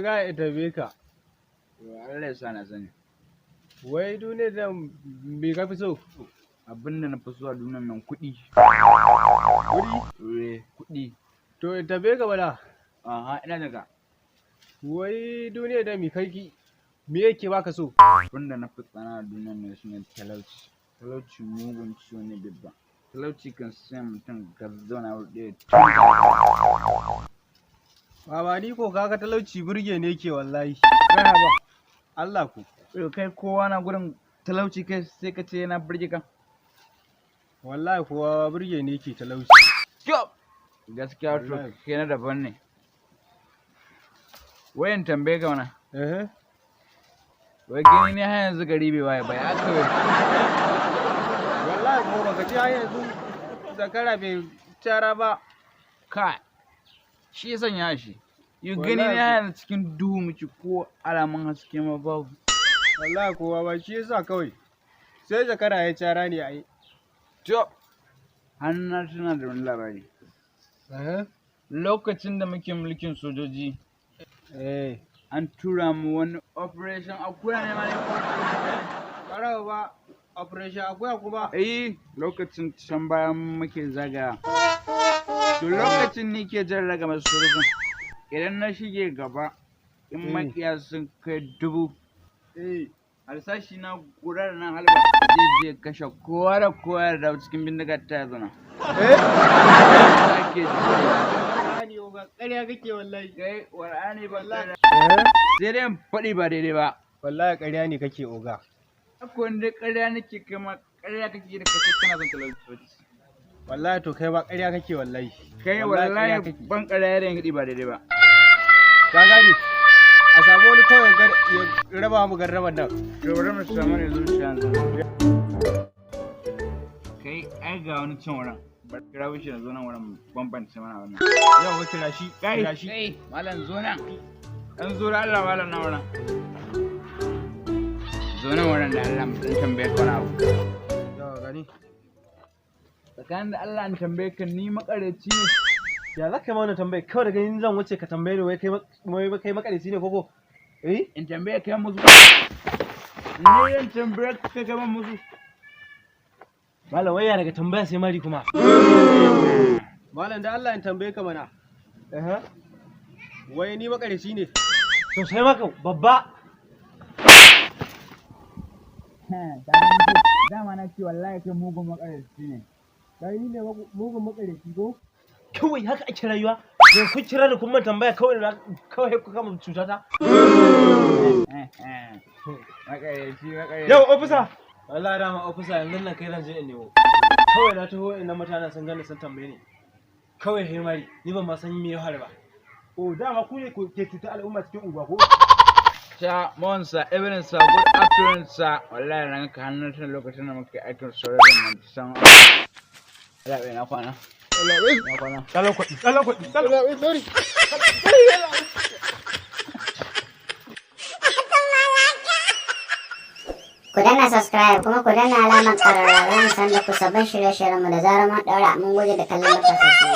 Wai ga in tambaye ka. Allah ya sa na sani. Wai duniyar nan me ka fi so? Abin da na fi so a duniyar nan, kuɗi. Kuɗi? Eh, kuɗi. To, in tambaye ka mana. Aha, ina jin ka. Wai duniyar nan me kai me yake baka so? Abin da na fi tsana a duniyar nan shine talauci. Talauci mugun ciwo ne babba. Talauci kan sa mutum ka zauna wuri ɗaya tun. Baba, ni ko kaga talauci burge ne yake wallahi. Kai, ba. Allah ku. To, kai kowa na gurin talauci, kai sai ka ce yana burge ka. Wallahi kuwa burge ne yake talauci. Kyau. Gaskiya to Wallahi. kai na daban ne. Wayan tambaye ka mana. Eh. Wai gani ne har yanzu gari bai waye ba, ya aka yi? Wallahi ko baka ji har yanzu zakara bai cara ba. Kai. Shi ya sanya shi. Yi gani Wallahi ne har yanzu cikin duhu muke, ko alamun haske ma babu. Wallahi kowa ba shi yasa kawai. Sai zakara ya cara ne ai. To, har na tuna da wani labari. Eh. Lokacin da muke mulkin sojoji, an tura mu wani operation akuya ne ma ne. Karawa ba operation akuya kuma. Eh, lokacin can bayan muke zagaya. To, lokacin ni ke jan ragamar sojojin. Idan na shige gaba, in makiya sun kai 1000, harsashi na guda da nan halba zai je kashe kowa da kowa ya dawo cikin bindigar ta ya zauna. Eh? Sake ji. Ƙarya oga, ƙarya kake wallahi. Kai, war'ani ba Eh? sai dai in faɗi ba daidai ba. Wallahi ƙarya ne kake, oga. Ko inda ƙarya nake, kai ma ƙarya kake da kace kana son talauci. Wallahi to kai ma ƙarya kake wallahi. Kai, Wallahi ƙarya wallahi kake. ban ƙarya da yin ba daidai ba. Ka gane? A samu wani kawai ya raba mu garraban nan. To, bari mu samu ne zuciya yanzu. Kai, ai ga wani can wurin. Bari kira shi zo nan wurin, bambance mana wannan. Yau kira shi, Kai, kira shi. kai, malam, zo nan. Dan zo da Allah, malam, nan wurin. Zo nan wurin da Allah, mu dan tambaye ka wani abu. Yawa, gani. Tsakanin da Allah an tambaye ka, ni makareci ne? Ya za ka yi mana tambaye kawai daga yin zan wuce ka tambaye ni wai kai makareci ne koko? Eh? In tambaye ka musu. Ni in tambaye ka kai man musu. Malam, wai ya daga tambaya sai mari kuma? Malam, da Allah in tambaye ka mana. Eh. Wai ni makareci ne? Sosai maka, babba. Dama na ce wallahi kai mugun makareci ne. Kai ni ne mugun makareci ko? Kawai haka ake rayuwa? Da kun kira ni kun man tambaya, kawai kawai ku kama cuta ta. Makareci, makareci. Yau ofisa. Wallahi dama ofisa, yanzu nan kai zan je in nemo. Kawai na taho ina mutanen sun gani sun tambaye ni. Kawai he mari, ni ban ma san me ya faru ba. Oh, dama ku ne ke cuta al'umma cikin unguwa ko? Sir, morning sir, evening sir, good afternoon sir. Wallahi nan ka hannun tun lokacin da muke aikin sojojin nan san. Allah bai na kwana. Na kwana. Kalan kuɗi, kalan kuɗi, kalan. Sorry. Ku danna subscribe kuma ku danna alamar ƙararrawa don sanar da ku sabbin shirye-shiryenmu da zarar mun ɗaura. Mun gode da kallon matasan.